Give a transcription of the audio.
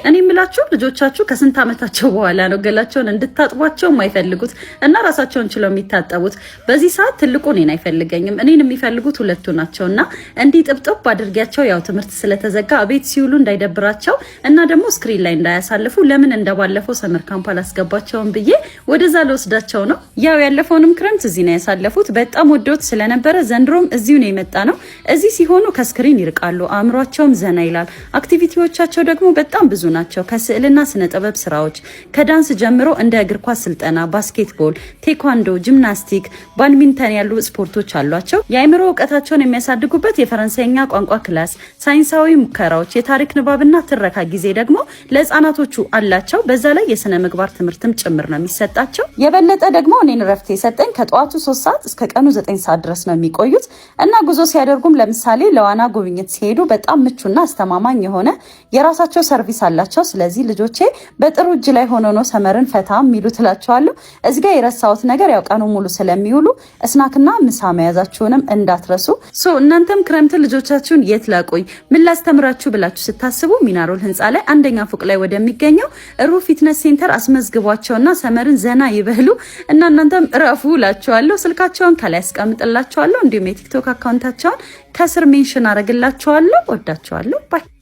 እኔ የምላችሁ፣ ልጆቻችሁ ከስንት ዓመታቸው በኋላ ነው ገላቸውን እንድታጥቧቸው የማይፈልጉት እና ራሳቸውን ችለው የሚታጠቡት? በዚህ ሰዓት ትልቁ እኔን አይፈልገኝም። እኔን የሚፈልጉት ሁለቱ ናቸው። እና እንዲህ ጥብጥብ አድርጊያቸው ያው ትምህርት ስለተዘጋ ቤት ሲውሉ እንዳይደብራቸው እና ደግሞ screen ላይ እንዳያሳልፉ ለምን እንደባለፈው summer camp አላስገባቸውም ብዬ ወደዛ ልወስዳቸው ነው። ያው ያለፈውንም ክረምት እዚህ ነው ያሳለፉት። በጣም ወዶት ስለነበረ ዘንድሮም እዚሁ ነው የመጣነው። እዚህ ሲሆኑ ከ screen ይርቃሉ፣ አእምሯቸውም ዘና ይላል። Activity ዎቻቸው ደግሞ በጣም ብዙ ናቸው። ከስዕልና ስነ ጥበብ ስራዎች፣ ከዳንስ ጀምሮ እንደ እግር ኳስ ስልጠና፣ basketball፣ ቴኳንዶ፣ ጂምናስቲክ፣ badminton ያሉ ስፖርቶች አሏቸው። የአእምሮ እውቀታቸውን የሚያሳድጉበት የፈረንሳይኛ ቋንቋ class፣ ሳይንሳዊ ሙከራዎች፣ የታሪክ ንባብና ትረካ ጊዜ ደግሞ ለህፃናቶቹ አላቸው። በዛ ላይ የስነ ምግባር ትምህርትም ጭምር ነው የሚሰጣቸው። የበለጠ ደግሞ እኔን ረፍት የሰጠኝ ከጠዋቱ 3 ሰዓት እስከ ቀኑ 9 ሰዓት ድረስ ነው የሚቆዩት። እና ጉዞ ሲያደርጉም ለምሳሌ ለዋና ጉብኝት ሲሄዱ በጣም ምቹና አስተማማኝ የሆነ የራሳቸው service አላቸው። ስለዚህ ልጆቼ በጥሩ እጅ ላይ ሆኖ ነው summer ን ፈታ የሚሉት እላቸዋለሁ። እዚህ ጋ የረሳሁት ነገር ያው ቀኑ ሙሉ ስለሚውሉ snack ና ምሳ መያዛችሁንም እንዳትረሱ። So እናንተም ክረምትን ልጆቻችሁን የት ላቆይ፣ ምን ላስተምራችሁ ብላችሁ ስታስቡ ሚናሮል ህንፃ ላይ አንደኛ ፎቅ ላይ ወደሚገኘው ሩ fitness center አስመዝግቧቸውና summer ን ዘና ይበሉ እና እናንተም እረፉ እላችኋለሁ። ስልካቸውን ከላይ አስቀምጥላችኋለሁ። እንዲሁም የ TikTok account ኣቸውን ከስር mention አረግላችኋለሁ። ወዳችኋለሁ። Bye.